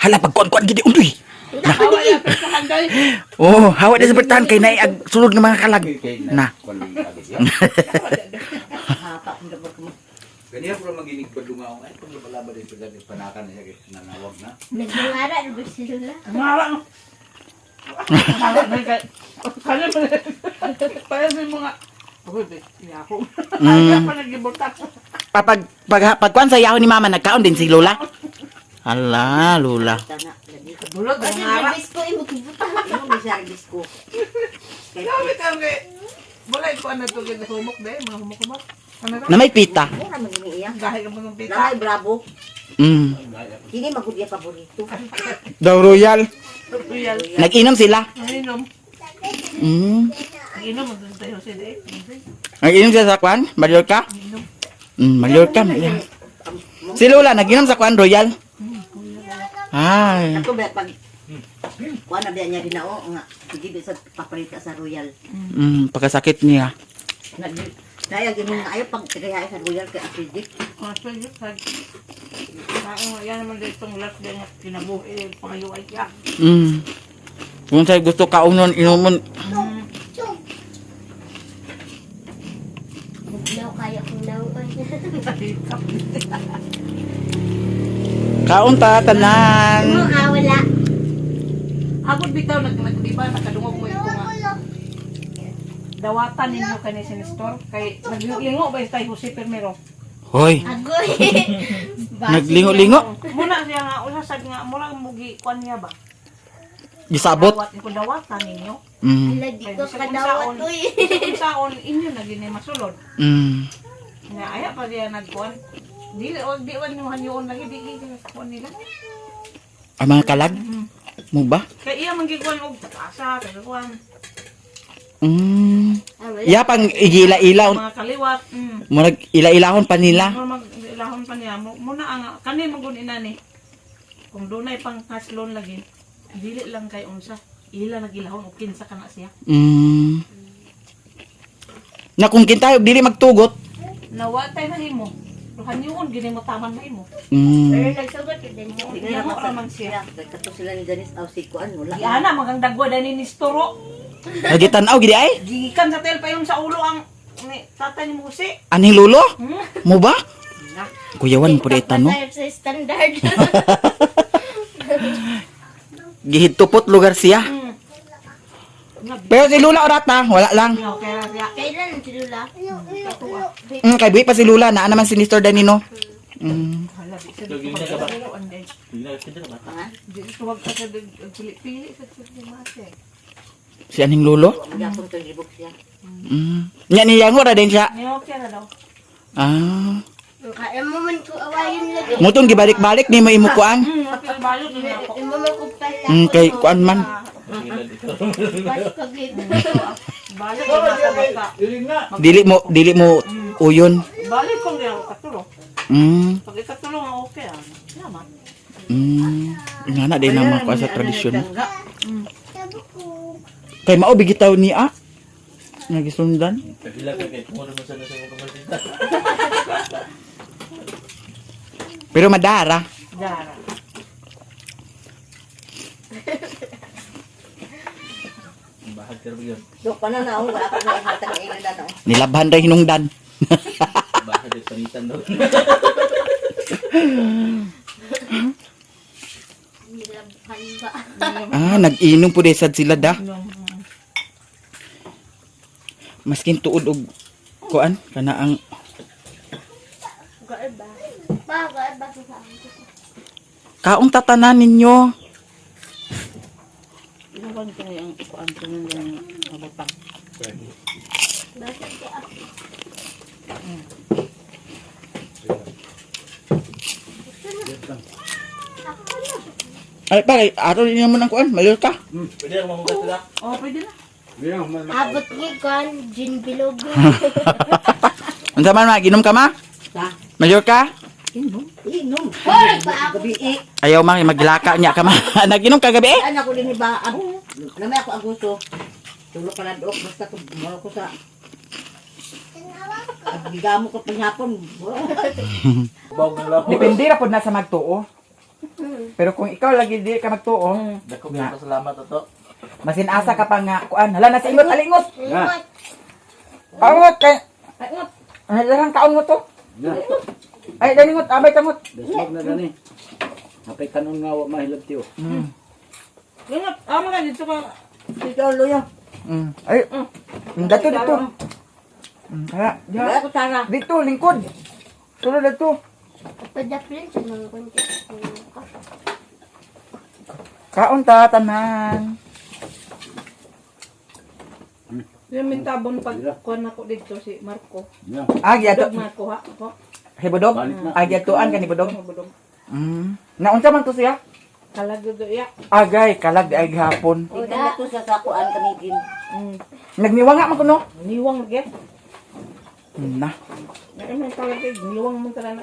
Hala pagkuan-kuan gidi undoy. Hawa ya pertahan day. Oh, hawa na sa pertahan kay naay ag sulod ng mga kalag. Na. Hapa kung dabor kamo. Ganiya pero maginig padungaw ay pag labalaba din pag panakan na siya kay nanawag na. Nagmangara na ba sila? Ngarang. Ngarang na kay. Kanya man. Para sa mga ako di, yako. Ay, pa nagibutak. Papag pag pagkuan sa yaho ni mama nagkaon din si Lola. Hala, Lola. Tana lagi. Dulot ang Kasi ngara. service ko imukibutang. Imo may service ko. Kay Grabe ka kay. Wala ko ano to kay humok day, mga humok-humok. Ano ra? Na may pita. mura man ni iya. Gahi ka mga pita. Naay bravo. Kini magud iya paborito. Daw Royal. Royal. Nag-inom sila. Nainom. Nainom mo dun tayo si Day. Nag-inom sila sa kwan? Mallorca? Mallorca. Yeah. Si Lola, nag-inom sa kwan, Royal. Ay. Ako ba pag kuan na biya niya ginao nga sige sa papalita sa Royal. Pagkasakit niya. Nag Naya ginoo nga ayo pag tagay sa Royal kay acidic. Mga swelyo, sag. Kain yan naman dito itong last day nga kinabuhi, pangayuay siya. Kung sa'yo gusto kaunon, inumon. Bugnaw kaya kong naon. Kaon ta, tanan. Mo ah, wala. Agod bitaw, nag, nag, di ba, nakadungog mo ito nga. Dawatan ninyo kani si Nestor. Kay, naglingo ba tayo Jose Primero? Hoy, Agoy. naglingo-lingo. Muna siya nga, usasag nga, mura mugi, kwan niya ba? Gisabot. Dawat, kung dawatan ninyo. Mm. Ala, di ko kadawat uy. Kung saon, inyo na gini masulod. Nga, aya pa siya nagkuan. Di, o, di, wan yung hanyoon lagi, di, di, di, kuan nila. Ang mga kalag? Mo ba? Kaya iya manggiguan og asa, kagakuan, Ah, wala. Ya pang igila-ila. mga kaliwat. Murag ila-ilahon pa nila. Mura mag ilahon pa niya. Muna ang kani magun ina ni. Kung dunay pang kaslon lagi, dili lang kay unsa. Ila nagilahon og kinsa kana siya. Na kung kintayo dili magtugot. Nawa tay nahimo. Ruhan yun, gini mo taman nahimo. Pero nagsugot yun din mo. Tingnan Yaho na raman siya. Kay kato sila ni Janice aw si kuan wala. Diana magang dagwa dani ni Storo. Lagi tan-aw gidi ay. Gigikan sa tel pa yun sa ulo ang ni tatay ni Jose. Aning lulo? Hmm? Mo ba? Kuyawan mo pud no. Sa standard. Gihitupot lugar siya. Nga Pero si Lula orata, wala lang. Okay ra siya. Kailan si Lula? Kay buhi pa si Lula, naa naman si Nestor Danino. Hala, di sa Gawin na ka ba? tuwan day. Hindi na ka ba? Di tuwag ka sa pili-pili sa mate. Si aning lulo? Gapon to libog siya. Nya ni Yango ra din siya. Niyo okay ra daw. Ah. Kaya mo man ko awayon lagi. Mutong gibalik-balik ni mo imo kuan. Okay balot ni ako. Imo man ko pala. Kay kuan man. Pas kagid. Balot ni ako basta. Iling na. Dili mo uyon. Balik ko niya katulong. Mm. Pag ikatulong ang okay ah. Salamat. Nga na din ang mga kuan sa tradisyon. Kay mao bigitaw ni a. Nga gisundan. Kabila ka kay kung ano man sana sa mga kamasita. Pero madara. Dara. Bahag ka ba yun? Do pa na na wala ko na hatag na ina na. Nilabhan ra hinungdan. Bahag ay panitan daw. Nilabhan ba? Ah, nag-inom po sad sila da. Maskin tuod og kuan kana ang Gae ba? Pa, gae ba sa akin? kaong tatanan ninyo. Iwan ko yung kuan ko ng mabutang. Basta di ako. Ay pare, ato din naman ang kuan, malil ka. Pwede ako mamugat sila. Oh, pwede na. Bilang man. Abot ni kan, gin bilog. Unsa man ma, ginom ka ma? Sa Mayor ka? inom, inom. Hoy, pa ako. Gabi eh. Ayaw ma, maglaka niya ka ma. Naginom ka gabi eh. Anak ko din ba ako. Namay ako ang gusto. Tulog ka na dook basta ko mo ko sa Gigamo ko panghapon. Bawag ng lawa. Depende ra pod na sa magtuo. Pero kung ikaw lagi di ka magtuo, Dako kayong pasalamat ato. masin asa ka pa nga kuan. Hala na sa ingot, alingot. Ingot. Angot kay Ay, ngot. Ay, kaon mo to. Na. Ay, dalingot, abay kamot. Dasmag na gani. Apay kanon nga wa mahilab tiyo. Ingat. Ah, mga dito ka. Dito loyo. Ay, dito dito. Kaya, Wala diha. ko tara. Dito, lingkod. Sulod dito. Padaplin sa mga konti. Kaon ta tanan. Yung mintabon pag kuan ako dito si Marco. Na. Ah, giadto. Dog Marco ha. Ako. Hibudog. Balik na. Ah, giadtuan ka ni Budog. Budog. Naunsa man to siya? Kalag do iya. Agay, kalag di ay gihapon. Tignan na to sa sakuan kanigin. Nagniwanga man kuno. Niwang lagi. Na. Ay man kalag eh, niwang man tara na.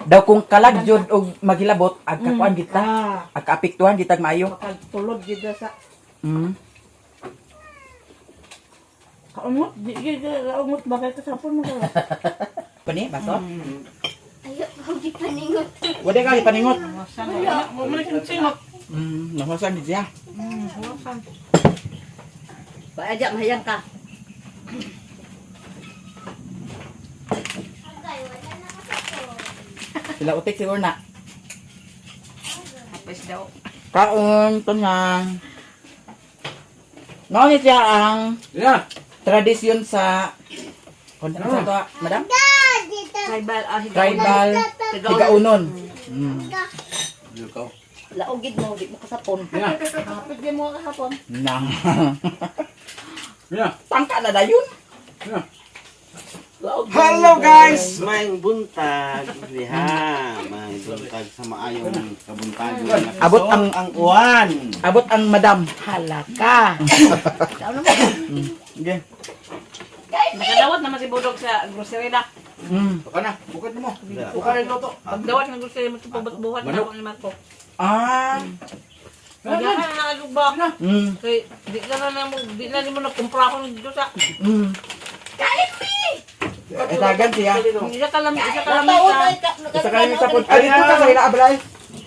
Daw kung kalag jud og maghilabot, agkakuan kita. Ah, Agkaapektuhan gitag maayo. makagtulod gid sa Kaungot, di di kaungot bagay ka sapon mo ka. Pani, baso? Ayaw, ako di paningot. Wala ka ipaningot. Wala, mo man sing singot. Nahuwasan gid siya. Huwasan. Ba aja mahayang ka. Agay, wala na kasi Sila utik siguro na. Apes daw. Kaon tanan. Mao ni siya ang Ya. tradisyon sa kung ano sa to, madam? Tribal ah, Tribal Higaunon. Ikaw. Laugid mo di mo kasapon. Ya. Apes di mo kahapon. Na. Ya. Tangka na dayon. Ya. Hello guys! Maayong buntag diha. Maayong buntag sa maayong kabuntagon. Abot ang Ang uwan. abot ang madam. Halaka. Okay. Nakadawat naman si Budog sa grocery na. Buka na. Bukod mo. Buka na luto. Pagdawat ng grocery mo ito pagbuhat na ako ni Marco. Ah. Wala ka na ba? Kay di ka na na mo, di na nimo nagkumpra ako dito sa. Etagan siya. Isa ka lang, isa ka lang Taon sa. ay ka. Isa kayo sa pod. Ay, dito ka sa ila abalay.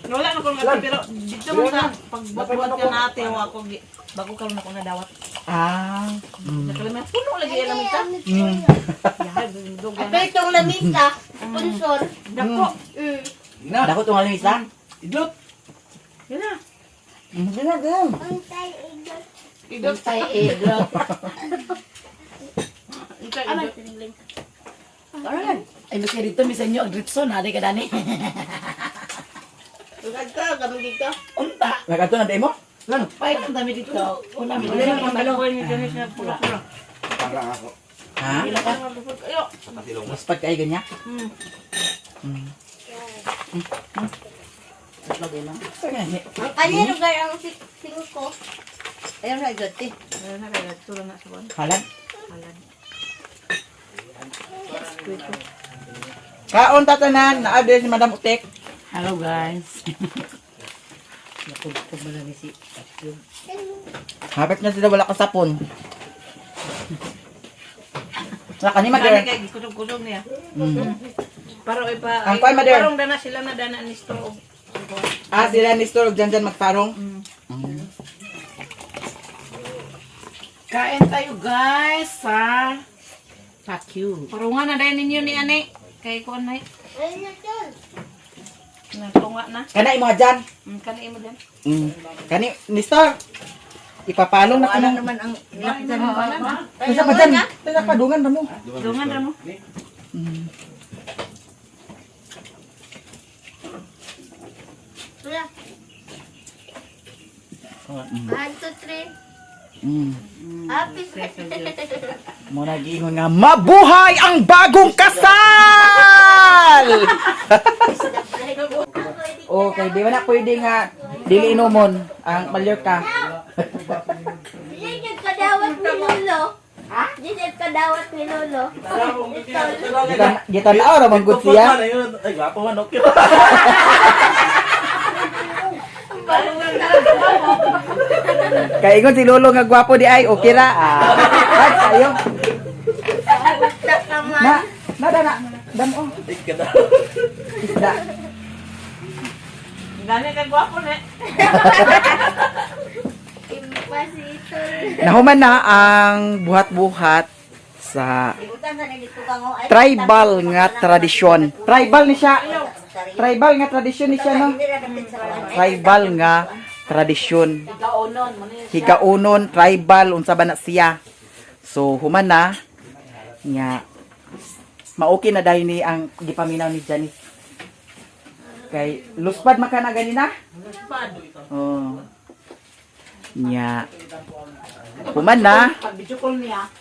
Wala na ko nga pero dito mo sa pagbuhat ka na ate wa ako gi- bago karon ako nadawat. Ah. Isa ka lang puno lagi alam ita. Yahay, dudog Ato itong lamisa, sponsor. Dako. Na. Dako tong alimisa. Idlot. Yan na. Gina, gina. Ang tayo, idol. Idot. Tay idrot. Ano? Ay, maski dito, misan nyo, ang Ritson, hari ka dani. Nagka, kami dito. Unta. Nagato na mo? Pahit ang dami dito. Una, may dito. Parang ako. Ha? Mas pagkay ganyan? Ang kanino gaya ang singko. Ayaw na idot eh. Halan? Kaon tatanan, naa si Madam Utek. Hello, guys. Hapit na sila wala ka sapon. Sa kani mader. Kay kusog-kusog niya. Mm. Para ipa Ang kuan, Mader. Parang dana sila na dana ni Stro. Ah, sila ni Store og dyan magparong. Kain tayo, guys, sa Pakyu. Parungan na dayon ninyo ni ani kay kuan na Ayun na tol. Natunga na. Kana imo dyan. Kani imo dyan. Kani ni Store. Ipapalong na Wala kanang naman ang lakdan. Kinsa pa dyan? Kinsa pa dungan ra mo. Dungan ra mo. Wala. 1, 2, 3. Happy birthday. Mo na giingon nga mabuhay ang bagong kasal. Okay, di ba na pwede nga dili inumon ang Mallorca. Yan yung kadawat ni Lolo. Ha? Yan yung kadawat ni Lolo. Gitan gitan-aw ra man gud siya. Ay, gwapo man, okay. Kay ingon si Lolo nga gwapo di ay okay ra. Ah. Ay, sayo. Na, na da na. Dam oh. Isda. Gani kay gwapo ne. Impasitol. Nahuman na ang buhat-buhat sa Ibutang ka na dito ka ngo. Ay, tribal nga tradisyon. Tribal ni siya. Tribal nga tradisyon ni siya no. Tribal nga tradisyon. Higaunon, tribal unsa ba na siya. So human na nga maoki na dahil ni ang gipaminaw ni Janice. Kay luspad man ka na ganina? Luspad. Oh. Nya. Human na.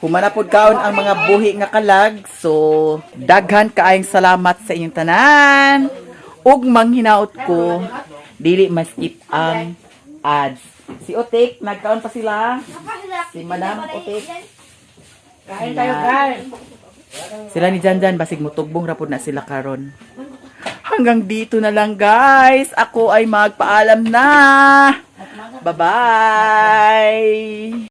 Human na pud kaon ang mga buhi nga kalag. So, daghan kaayong salamat sa inyong tanan. Ug manghinaot ko, dili maskip ang ads. Si Otik, nagkaon pa sila. Si Madam Otik. Kain tayo, guys. Sila ni Janjan, basig mutugbong rapod na sila karon. Hanggang dito na lang guys. Ako ay magpaalam na. Bye-bye.